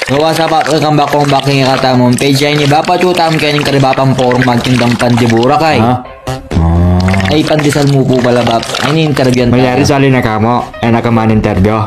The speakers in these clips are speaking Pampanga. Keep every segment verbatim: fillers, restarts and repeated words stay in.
Gawa sa pa, kang bakong baking katamu. Page ay ni Bapa, tutam keng kari Bapang Porong magtindang pandiburak ay. Ha? Ah. Ay, pandesal mu pu pala, Bap. Ay, ni-interview-an tamu. Malyari sali na ka mu, e na ka man-interview.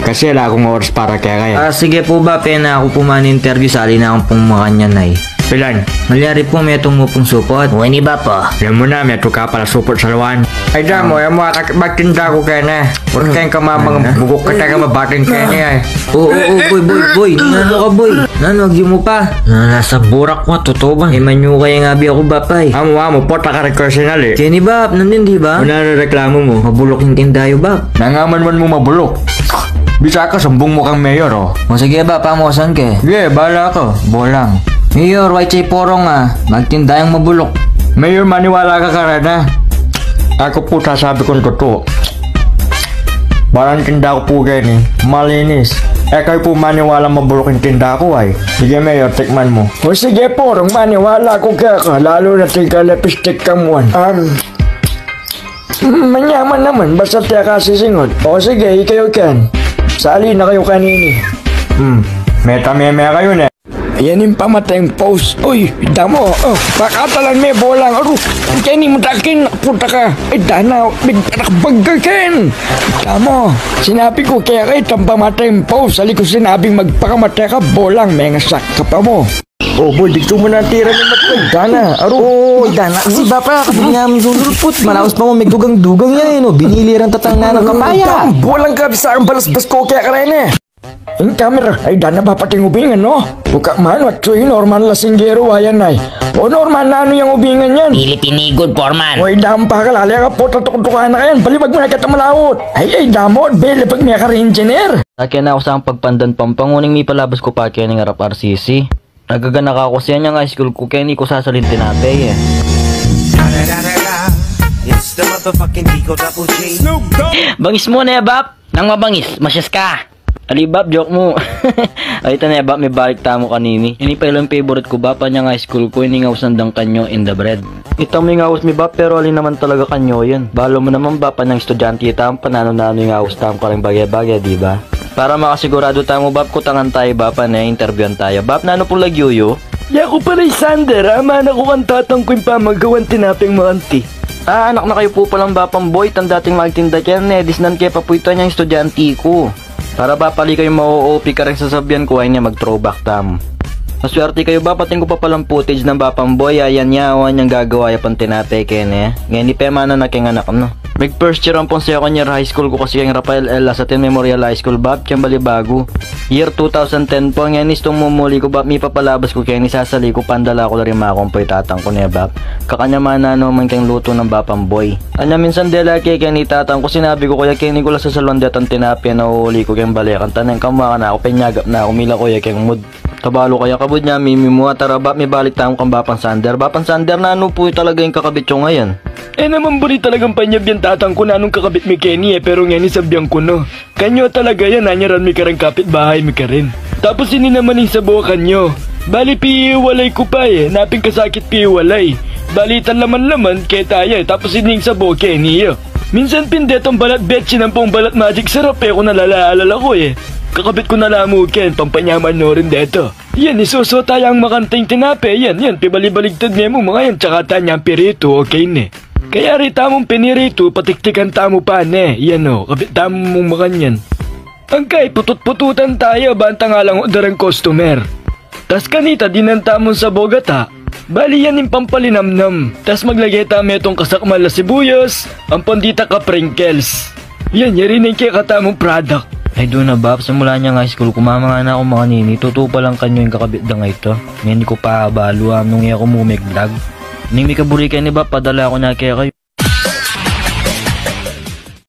Kasi ala kung oras para keka e. Ah, sige pu, Bap, e na ku pu man-interview, sali na ku pung makanyan ay. Pilan? Malyari pu, metung mu pung supot. Wa ini, Bap, a. Alam mu na, metung ka pala supot sa lawan. Ay, damo, e mu akit magtinda ku keni. Purke keng kamamang buguk ka, teka, mabating keni ay. O, o, o, boy, boy, boy. Nanu ka, boy? Nanu, agyu mu pa? Na, nasa burak mu, tutu ba? E, manyuka ing abi ku, Bap, ay. Amu, amu, pota ka rin personal e. Keni, Bap, nanu ing di, Bap? Nanu reklamu mu? Mabuluk ing tinda yu, Bap. Nangamanman mu mabuluk? Bisa ka, sumbung mu kang mayor, o. O, sige, Bap, pamusan ke. Sige, bahala ka, bolang. Mayor, wa ichay Porong a magtinda yang mabuluk. Mayor, maniwala ka kareni. Aku pu sasabi kung tutu. Balang tinda ku pu keni, malinis. E kayu pu maniwala mabuluk ing tinda ku ay. Sige, Mayor, tikman mu. O sige, Porong, maniwala ku keka, lalu na king kalepistik kang muan. Um, manyaman naman, basta e ka sisingot. O sige, ikayu ken. Sali na kayu kanini. Hmm, metameme kayu ne. Yan ing pamateng post. Uy, damo. O, pakatalan me, bolang. Aru, keni mu takin, puta ka. Ay, dana, bigtanak bagga ken. Damo, sinabi ku keka itang pamateng post. Ali ku sinabing magpakamate ka, bolang, mengasak ka pa mu. O, boy, digtu mu na tira ni Matway. Dana, aru. O, dana. Kasi Bapa, kapag namin sululput, malaus pa mu, may dugang-dugang yan e, no? Binili rang tatang nanang kapaya. Bolang ka, bisa ang balasbas ku keka reni e. Ing kamera, ay, dana, Bapa, ating ubingan, no? Buka man, watsu, normal la singgero, ayan ay. O, normal, nanu yang ubingan yan? Pili tinigud, Porong. Uy, damo, pakalale ka, pota tuktukan na kayan. Balibag mu na keta malaut. Ay, ay, damo, bele pag miyakari engineer. Akin na ku sang Pagpandan, Pampanga, uling mipalabas ku pa keni king arap R C C. Nagaganaka ku, siya ing high school ku, keni ku sasalin tinape e. It's the motherfucking Eagle Double G. Bangis mu ne, Bap? Nang mabangis, masyas ka. Ali, Bap, joke mu. Ay, ita ne, Bap, mibalik tamu kanini. Ini pa ila ing favorite ku, Bap, inyang high school ku, ining ausan dang kanyo in the bread. Ita mu ing aus mi, Bap, pero ali naman talaga kanyo yan? Balu mu naman, Bap, inyang estudyante tamu, pananu-nanu ing aus tamu karing bage-bage, di ba? Para makasiguradu tamu, Bap, kutangan tayu, Bap, ne, interviewan tayu. Bap, nanu pung lagyu yu? Yaku pala i Sander, ama na ku kang tatang ku ing pamagawan tinapeng makanti. Ah, anak na kayu pu palang Bapang Boy, itang dating magtinda keni e, disnan ke pa pu ita, inyang estudyante ku. Para, Bap, ali kayu ma-O O P kareng sasabian ku, ay ne, mag-throwback tamu. Maswerte kayu, Bap, atin ku pa palang footage nang Bapang Boy, ayan ya, awa, inyang gagawa ya pang tinape keni e. Ngeni pemana na keng anak na. Mig first year ampong second year high school ku kasi keng Rafael L. Lasatin Memorial High School, Bap, keng Balibago. Year two thousand ten pu, ngeni istung mumuli ku, Bap, mipapalabas ku keni, sasali ku, pandala ku la ring makompo i tatang ku ne, Bap. Kakanyan mananu man keng lutu nang Bapang Boy. Anya minsan dela ke keni tatang ku, sinabi ku kaya keni ku la sasaluan detang tinape, nauuli ku keng bale, kanita neng kamwa ka na ku, penyagap na ku, mila ku ya keng mud. Tabalu kaya kabud nya, mimi mu, a, tara, Bap, mibalik tamu kang Bapang Sander. Bapang Sander, nanu pu talaga ing kakabit yu ngayan? E naman buri talagang panyabyan tatang ku nanung kakabit mi keni e, pero ngeni sabian ku na. Kanyo talaga yan, nanyaran mi kareng kapitbahay mi karin. Tapos ini naman ing sabo kanyo. Bali, pihiwalay ku pa e, naping kasakit pihiwalay. Bali, itang laman-laman, keta ya e, tapos ini ing sabo keni ya. Minsan pin detang balat betsin ampong balat Magic Sarap e, ku na la, alala ku e. Kakabit ku na la mu ken, pampanyaman no rin deta. Yan, isuso tayang makanting tinape, yan, yan, pibalibaligtad ne mu, mga yan, tsaka tanyang piritu, okay ne. Kaya rita mung piniritu, patiktikan tamu pa ne, yan o, kabit tamu mung makanyan. Angkay, putut-pututan taya, bantang alang order ing customer. Tas kanita, dinan tamung sabo gata, bali yan ing pampalinamnam. Tas maglage ta metung kasakmal a sibuyas, ampon dita ka-sprinkles. Yan, yari na ing kekatamung product. Ay, duna, Bap, simula nyang high school ku, mamangana ku makanini, tutu palang kanyo ing kakabit dang a ita. Ngeni ku pa abalu, a, nung e ku mu mig-vlog. Ning mikaburi keni, Bap, padala ku na kekayu.